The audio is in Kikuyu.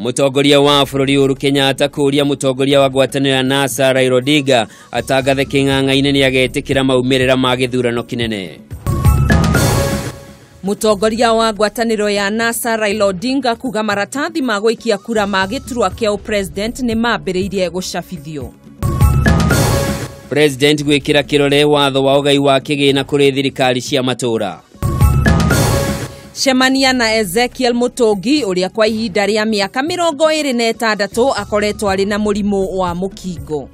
Mũtongoria wa bũrũri Uhuru Kenyatta kũũria mũtongoria wa ngwatanĩro ya NASA Raila Odinga atangathe kĩng'ang'a-inĩ nĩagetĩkĩra maumĩrĩra ma gĩthurano kĩnene. Mũtongoria wa ngwatanĩro ya NASA Raila Odinga kuga maratathi ma gũikia kura ma gĩturwa kĩa ũpresident nĩ mambĩrĩirie gũcabithio. President gwĩkĩra kĩrore watho wa ũgai wa kĩgĩna kũrĩ thirikari cia matũũra. Cemania na Ezekiel Mũtũngi ũrĩa kwa ihinda rĩa mĩaka 26 akoretwo arĩ na mũrimũ wa mũkingo.